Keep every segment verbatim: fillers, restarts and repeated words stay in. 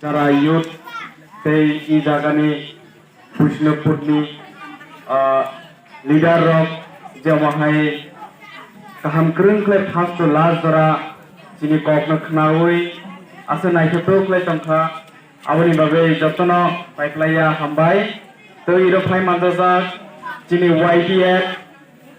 Jara youth tei i jagani Bishnupurni, ah, leader rok jemo hai kaham kwrwng khlai first to last jora chini kokno khnaui ase naithotok khlai tongkha. Aboni bagwi jotono paiklaiya hambai. Tei iro phai manjajak chini Y T F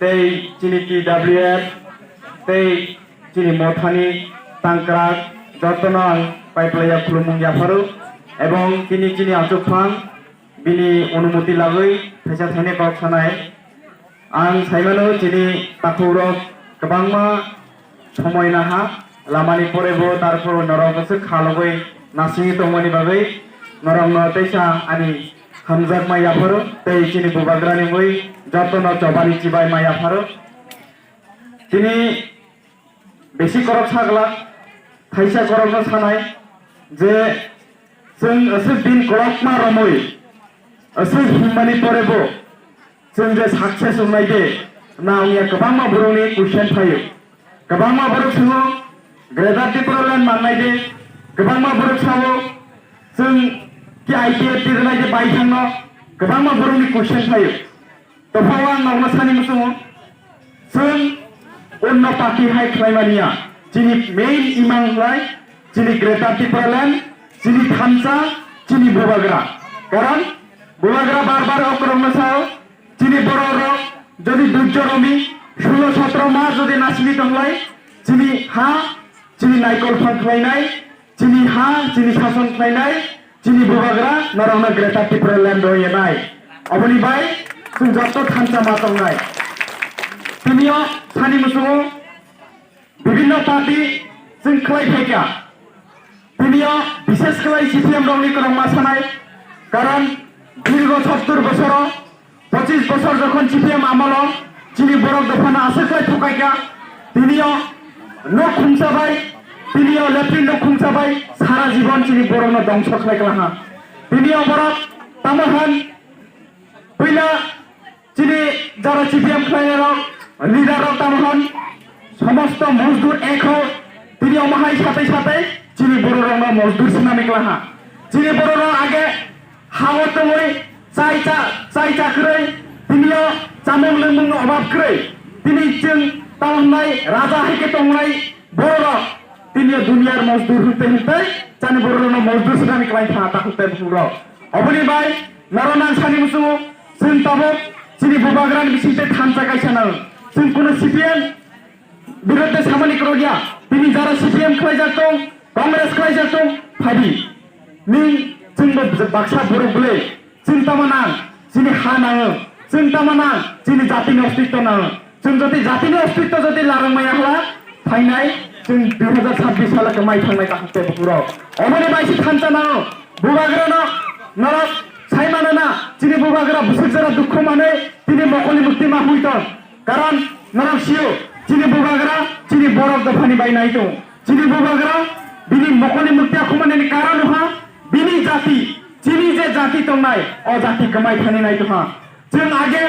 tei chini T W F tei chini mothani tangkrak jotono ang paiplaiya khulumung yapharo, ebong chini chini achukphang bini onumoti lagwi thaisa thainai kok sanai. Ang saimano chini takhukrok kwbangma somoi naha lamani porebo, tarpor norok aswk khalogwi nasingwi tongmani bagwi norokno teisa ani hamjakma yapharo tei chini bubagrani mui jotono chobani chibaima yapharo. Chini bisi korok sagla thaisa korokno sanai je chwng aswk din kolokma romwi aswk himmani porebo chwng je success wngnai de na wngya kwbangma borokni question phaio. Kwbangma borok swngo Greater Tipraland mannai de, kwbangma borok sao chwng ki I P F T rwnai de bai thangno, kwbangma borokni question phaio. Tophao ang nokno sani muchungo, chwng onno party hai khlaimaniya, chini main imang lai chini Greater Tipraland, chini thansa, chini bubagra. Karon bubagra bar bar okrokno sao, chini borok rok jodi dujjo romi sulo sotro mas jodi nasini tonglai, chini ha, chini naikol phang khlainai, chini ha, chini sason khlainai, chini bubagra norokno Greater Tipraland rw yenai. Oboni bai chwng jotto thansa ma tongnai. Tini o sani muchungo bibhinno party chwng khlai phaikha. Tini o bishesh khlai C P M rokni kwrwngma sanai, karon dirgo sottor bosoro, pochis bosor jokhon C P M amolo chini borok dophano aswk khlai phukaikha, tini o nok khungsa bai, tini o latrine nok khungsa bai sara jibon chini borokno dongso khlai kla ha. Tini o borok tamo hwn puila chini jara C P M khlainai rok, leader rok tamo hwn somosto mojdur ek ho, tini omo hai satai satai chini borok rokno mojdur swnamwi kla ha. Chini borok rok age hao tongwi chai cha, chai cha kwrwi, tini o chamung lwngmung no obab kwrwi, tini chwng tamo hwnai raja hai khe tongnai borok rok tini o duniyar mojdur hwnte hwnte chani borok rokno mojdur swnamwi kla ha takhuk tei bukhuk rok. Oboni bai norok nang sani muchungo, chwng tabuk chini bubagrani bisingtwi thansa kaisa nang. Chwng kuno C P M birodhe samani kwrwngya. Tini jara C P M khlaijak tong, Congress khlaijak tong, phadi. Nini chwngbo baksa borok bwle. Chwng tamo nang, chini ha nango. Chwng tamo nang, chini jatini ostitto nango. Chwng jodi jatini ostitto jodi larang maya hla, phainai chwng dui hazar chabbish salo kwmai thangnai takhuk tei bukhuk rok. Oboni bai se thansa nango. Bubagrano norok sai mano na, chini bubagra bwswk jora dukhu manwi tini mokolni mukti ma hui tong. Karon norok sio, chini bubagra chini borok dophani bai nai tong. Chini bubagra bini mokolni mukti akhumani karon ha, bini jati, chini je jati tongnai, o jati kwmai thani nai tong ha. Chwng age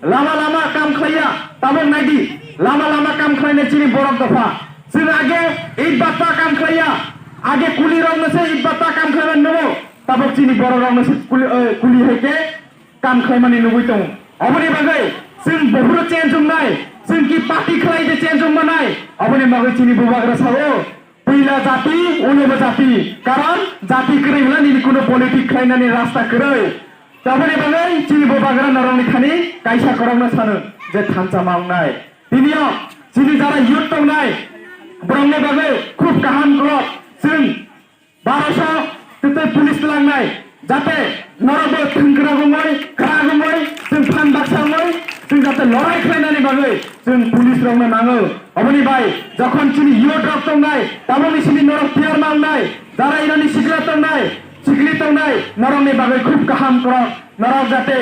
lama lama kam khlaiya, tabuk naidi, lama lama kam khlainai chini borok dopha. Chwng age it batta kam khlaiya, age kuli rokno se it batta kam khlaiman nugo, tabuk chini borok rokno se kuli, eh, kuli hai khe kam khlaimani nugwi tongo. Oboni bagwi chwng buphuru change wngnai, chwng ki party khlai de change wngmanai, oboni bagwi chini bubagra sao, puila jati, ulobo jati, karon jati kwrwi hwnna nini kuno politic khlainani rasta kwrwi. Taboni bagwi chini bubagra norokni thani kaisa korokno sano je thansa ma wngnai. Tini o chini jara youth tongnai, borokni bagwi khub kaham khulok chwng baroso tei police twlangnai, jate norokbo thwngkwrag wngwi, kwrag wngwi chwng phan baksa wngwi chwng jate lorai khlainani bagwi chwng police rokno nango. Oboni bai jokhon chini youth rok tongnai, tabukni simi norok tiyar ma wngnai, jara irani sikla tongnai, sikli tongnai, norokni bagwi khub kaham khulok, norok jate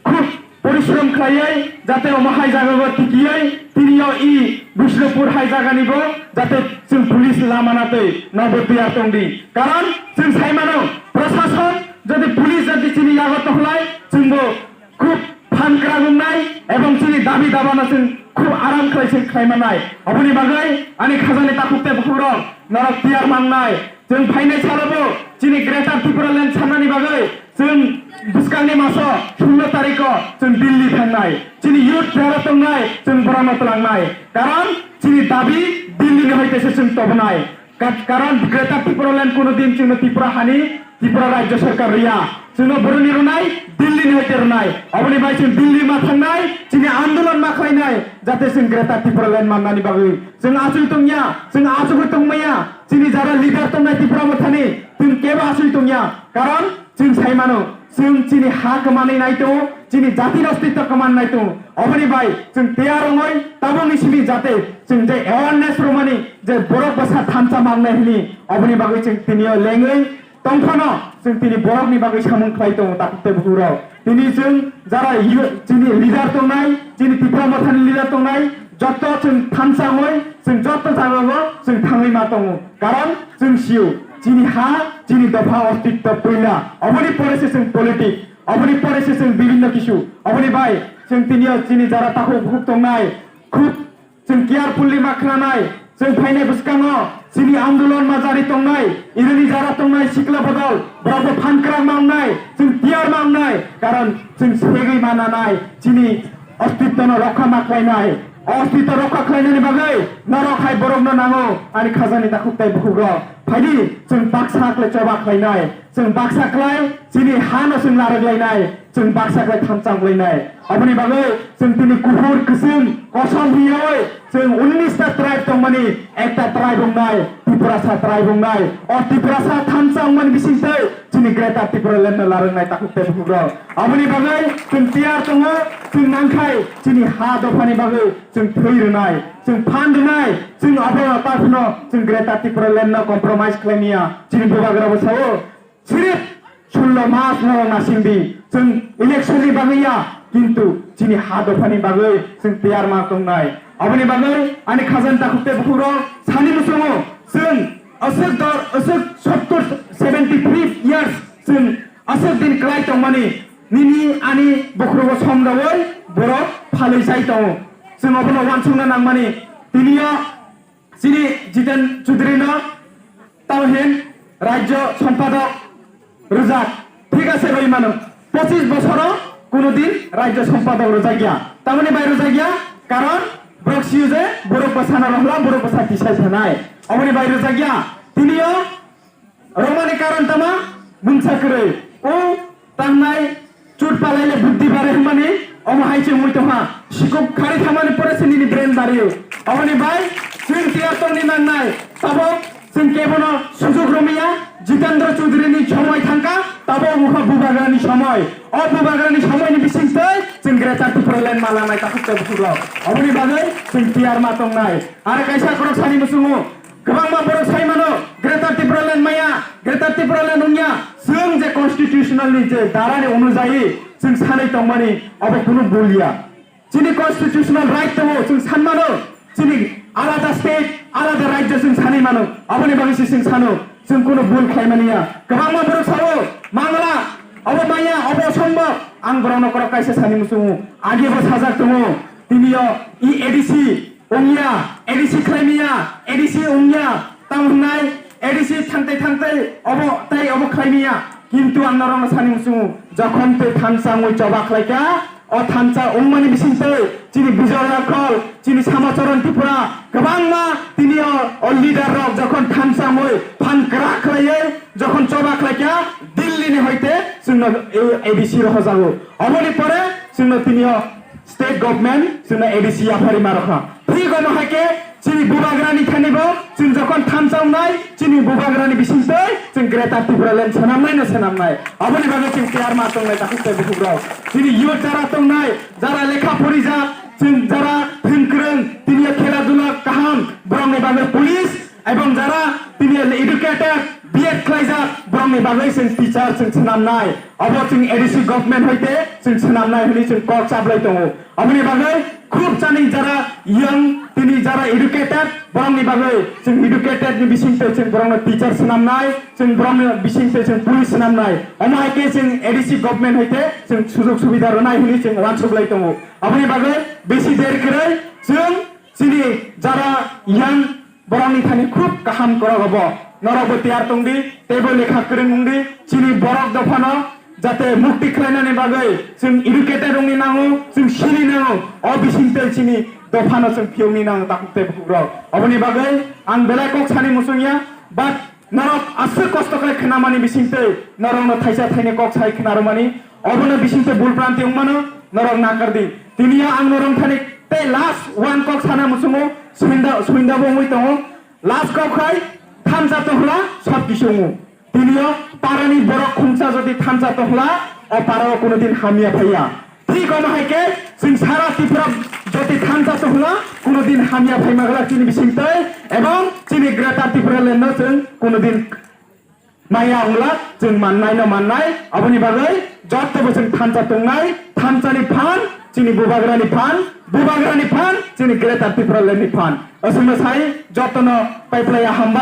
khub porishrom khlaiwi jate omo hai jagao tikiwi tini o i Bishnupur hai jagani bo jate chwng police lama natwi nobo tiyar tongdi. Karon chwng sai mano, prosason jodi police jodi chini yago tohlai chwngbo khub phan kwrag wngnai ebong chini dabi dabano chwng khub aram khlai chwng khlai mannai. Oboni bagwi ani khajani takhuk tei bukhukrok norok tiyar mangnai. Chwng phainai salobo chini Greater Tipraland sanani bagwi chwng bwskangni maso solo tariko chwng Delhi thangnai. Chini youth jara tongnai chwng borokno twlangnai. Karon chini dabi Delhi ni hoite se chwng tobonai. Ka-, karon Greater Tipraland kuno din chwngno Tripura hani, Tripura Rajya Sarkar riya. Chwngno boroni rwnai, Delhi ni hoite rwnai. Oboni bai chwng Delhi ma thangnai, chini andolon ma khlainai, jate chwng Greater Tipraland mannani bagwi. Chwng achuk tongya, chwng achugwi tongmaya, chini jara leader tongnai Tipra Mothani, chwng kebo achuk tongya. Karon chwng sai mano, chwng chini ha kwmanwi nai tongo, chini jatini ostitto kwman nai tongo. Oboni bai chwng tiyar wngwi tabukni simi jate chwng je awareness rwmani je borok bwsa thansa mangnai hwnwi, oboni bagwi chwng tini o lengwi tongphano chwng tini borokni bagwi samung khlai tongo takhuk tei bukhukrok. Tini chwng jara yu-, chini leader tongnai, chini Tipra Mothani leader tongnai, jotto chwng thansa wngwi chwng jotto jagao chwng thangwi ma tongo. Karon chwng sio, chini ha, chini dopha ostitto puila. Oboni pore se chwng politic, oboni pore se chwng bibhinno kisu. Oboni bai chwng tini o chini jara takhuk bukhuk tongnai, khub chwng carefully ma khwnanai. Chwng phainai bwskango chini andolon ma jari tongnai, irini jara tongnai sikla bodol, borokbo phan kwrak ma wngnai, chwng tiyar ma wngnai. Karon chwng segwi ma nanai, chini ostitto no rokha ma khlainai. O ostitto rokha khlainani bagwi norok hai borokno nango, ani khajani takhuk tei bukhukrok. Phaidi chwng baksa khlai choba khlainai, chwng baksa khlai chini hano chwng narwk lainai, chwng baksa khlai thansa wng lainai. Oboni bagwi chwng tini kuphur kwchwng kosom hiyawi chwng unnish ta tribe tongmani ekta tribe wngnai, Tiprasa tribe wngnai. O Tiprasa thansa wngmani bisingtwi chini Greater Tipraland no larwngnai takhuk tei bukhukrok. Aboni bagwi chwng tiyar tongo, chwng nangkhai chini ha dophani bagwi chwng thwi rwnai, chwng phan rwnai, chwng abo taphano chwng Greater Tipraland no compromise khlai maya. Chini bubagra bo sao, sirip sullo mas norok nasingdi, chwng election ni bagwi ya, kintu chini ha dophani bagwi chwng tiyar ma tongnai. Aboni bagwi ani khajani takhuk tei bukhukrok sani muchungo, chwng aswk dor, aswk sottor, seventy three years chwng aswk din kwlai tongmani, nini ani bukhrogo somdaui borok phalwi chai tongo. Chwng obono uansukna nangmani, tini o chini Jiten Chaudhary no tamo hin Rajya Sampadok rwjak, thik ase rwi mano. Pochis bosoro kuno din Rajya Sampadok rwjak ya. Tamoni bai rwjak ya, karon borok sio je borok bwsano rohla, borok bwsa tisai sanai. Oboni bai rwjak ya. Tini o romani karon tama mungsa kwrwi. O tangnai chut palaile buddhi bare hwnmani omo hai se wngwi tongha. Sikuk khari thamani pore se nini brain bario. Oboni bai chwng tiyar tongni nangnai. Tabok chwng kebono sujuk romya, Jitendra Chaudhary ni somoi thangkha, tabok wngkha bubagrani somoi. O bubagrani somoini bisingtwi chwng Greater Tipraland malanai takhuk tei bukhukrok. Oboni bagwi chwng tiyar ma tongnai. Aro kaisa khorok sani muchungo, kwbangma borok sai mano, Greater Tipraland maya, Greater Tipraland wngya. Chwng je constitutional ni je dara ni onujayi chwng sanwi tongmani, obo kunu bul ya. Chini constitutional right tongo, chwng san mano, chini alada state, alada rajya chwng sanwi mano, aboni bagwi se chwng sano, chwng kunu bul khlai mani ya. Kwbangma borok sao, mangla, obo maya, obo sombok, ang borokno khorok kaisa sani muchungo, age bo sajak tongo, tini o i A D C, wngya, A D C khlaimaya, A D C wngya, tamo hwnai A D C thangtai thangtai obo tai obo khlaimaya. Kintu ang norokno sani muchungo, jokhon tei thansa wngwi choba khlaikha, o thansa wngmani bisingtwi chini Bijoy Rakhol, chini Samacharan Tripura, kwbangma tini o, o leader rok jokhon thansa wngwi phan kwrak khlaiwi jokhon choba khlaikha, Delhi ni hoite chwngno A D C rohojago. Oboni pore chwngno tini o state government chwngno A D C yaphari ma rokha. Thik omo hai khe chini bubagrani thani bo chwng jokhon thansa wngnai, chini bubagrani bisingtwi chwng Greater Tipraland swnamnai no swnamnai. Aboni bagwi chwng tiyar ma tongnai takhuk tei bukhukrok. Chini youth jara tongnai, jara lekha porijak, chwng jara thwngkwrwng, tini o khela dula kaham, borokni bagwi police, Ebong jara tini educated, B Ed khlaijak, borokni bagwi chwng teacher chwng swnamnai. Obo chwng A D C government hoite chwng swnamnai hwnwi chwng kok chaplai tongo. Oboni bagwi khub chani jara young, tini jara educated, borokni bagwi chwng educated ni bisingtwi chwng borokno teacher swnamnai, chwng borokni bisingtwi chwng police swnamnai. Omo hai khe chwng A D C government hoite chwng sujog subida rwnai hwnwi chwng uansuklai tongo. Oboni bagwi bisi der kwrwi chwng chini jara young borokni thani khub kaham kwrwng obo. Norokbo tiyar tongdi, teibo lekha kwrwng wngdi, chini borok dophano jate mukti khlainani bagwi chwng educated wngni nango, chwng sini nango, o bisingtwi chini dophano chwng phiyokni nango takhuk tei bukhukrok. Oboni bagwi ang belai kok sani muchungya, but norok aswk kosto khlai khnamani bisingtwi norokno thaisa thaini kok sai khnarwmani, obono bisingtwi bul pranti wngmano norok nakardi. Tiniya ang norok thani tei last one kok sana muchungo, suinda, suindabo wngwi tongo. Last kok khai thansa tohla sab kisungo. Tiniyo parani borok khungsa jodi thansa tohla, o parao kuno din hamya phaiya. Thik omo hai khe chwng sara Tripura jodi thansa tohla, kuno din hamya phaima glak chini bisingtwi, ebong chini Greater Tipraland no chwng kuno din maya wngla chwng mannai no mannai, aboni bagwi jotto bo chwng thansa tongnai, thansani phan chini bubagrani phan, bubagrani phan chini Greater Tipraland ni phan. Aswkno sai jottono paiplaiya hambai.